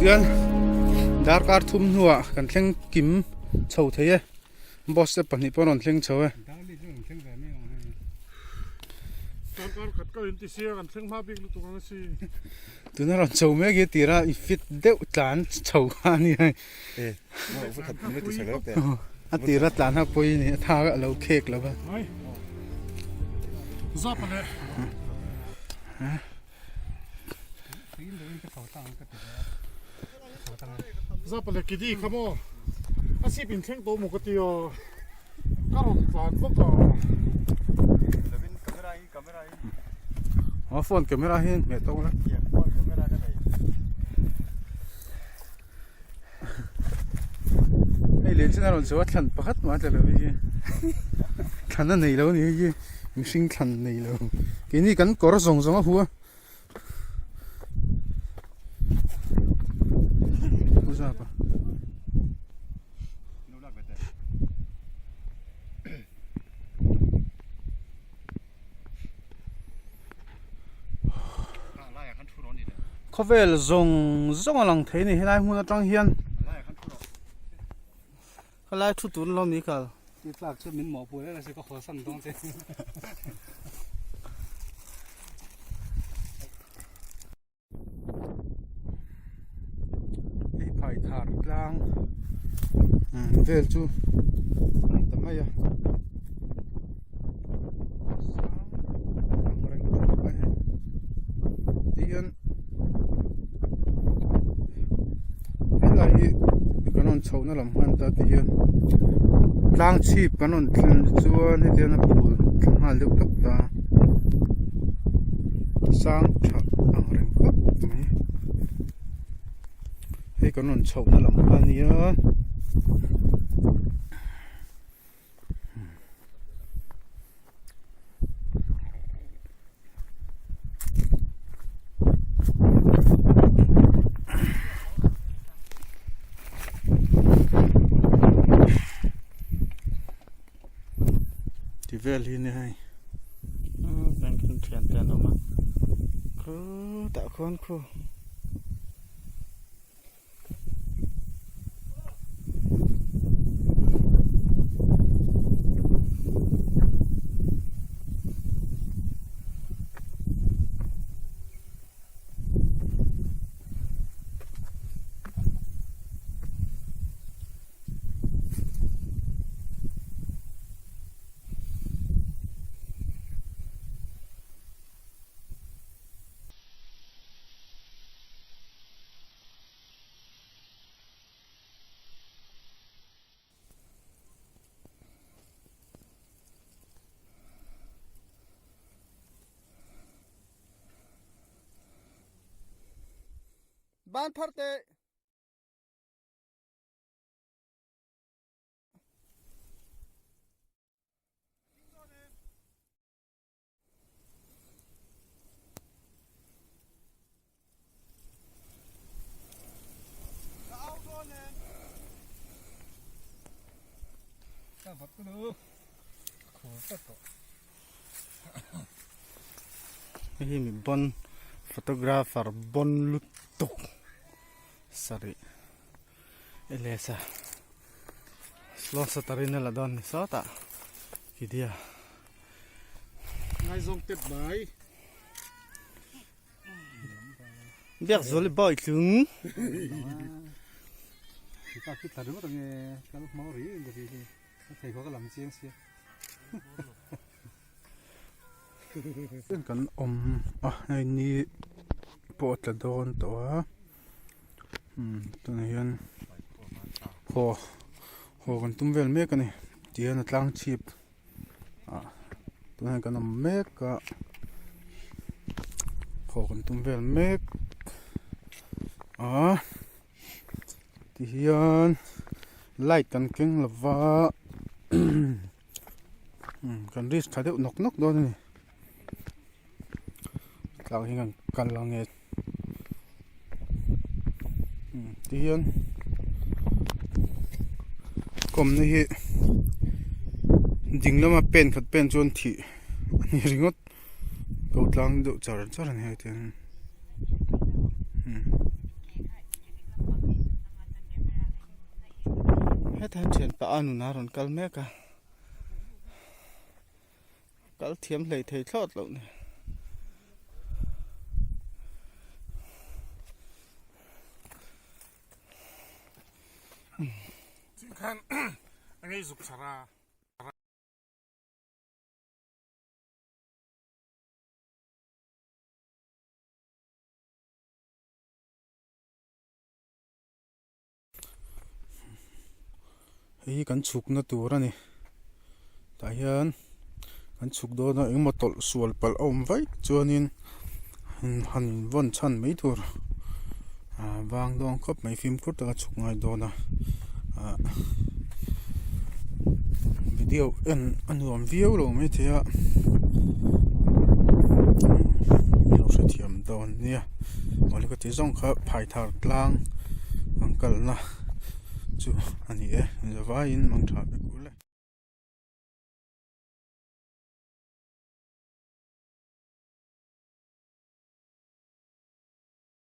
Tian darkar thum hnuah kan thleng kim chho thei e boss te pahnih pawh rawn thleng chho e. Tuna rawn chho mek hi tira i fit deuh tlan chho kha a ni a. A tira tlan ha pawi a ni a thak a lo khek lo va. Zapale kidi kha maw a sip in thleng tawh maw ka ti a ka rawn tlan vak a. A phone camera hi hmeh tawk la. Hei leh chin a rawn chho a thlan pakhat mah a tla lo hi thlan a nei lo a ni hei hi mihring thlan nei lo keini kan kawr zawng zawng a hu a. Khawvel zawng zawng a lang thei a ni helai hmun atang hian helai thu tur lawm ni kal. Hei phai thar tlang vel chu a ni ta mai a sang ang reng khawp mai tihian helai hi kan rawn chhohna lam hman ta tihian tlang chhip kan rawn thlen chuan hetiang a phul thla nghal deuh tawp ta. Sang tha ang reng khawp mai hei kan rawn chhoh na lam kha a nia Ti vel hi ni hei bank thian te an awm a khutah khuan khu. Ban phar teh. Hei hi mi bon photographer bon lutuk sarih. Elesa slow satarin a la dawn ni sawtah kidia ngaizawng tep mai biak zual i bawi tlung ta khi thla ringawt ange kal hmang ri in ka ti hi a thei khaw ka lam chiang sia kan awm a hei ni pawh a tla dawn tawh a. Tunah hian haw haw kan tum vel mek a ni tihian a tlang chhip ah tunah hian kan awm mek a haw kan tum vel mek a tihian light kan keng lo va kan risk tha deuh nawk nawk dawn a ni tlang hi kan kal ang e. Tihian kawmna hi ding lama pen khat pen chuan thih a ni ringawt ko tlang deuh char char a ni hei tiang. Hetah hian thianpa a nuna rawn kal mek a, kal thiam hlei thei thlawt loh ni. Khan a ngei zuk chhar a. Hei hi kan chhukna tur a ni tah hian kan chhuk dawn a engemaw tawlh sual palh a awm vaih chuanin han vawn chhan mai tur ah vang dawn khawp mai fimkhur taka chhuk ngai dawn a ah video en a nuam viau lo maithei a lo hrethiam dawn nia awle ka ti zawng kha phai thar tlang an kalna chu a ni e zavaiin mang tha vek ule.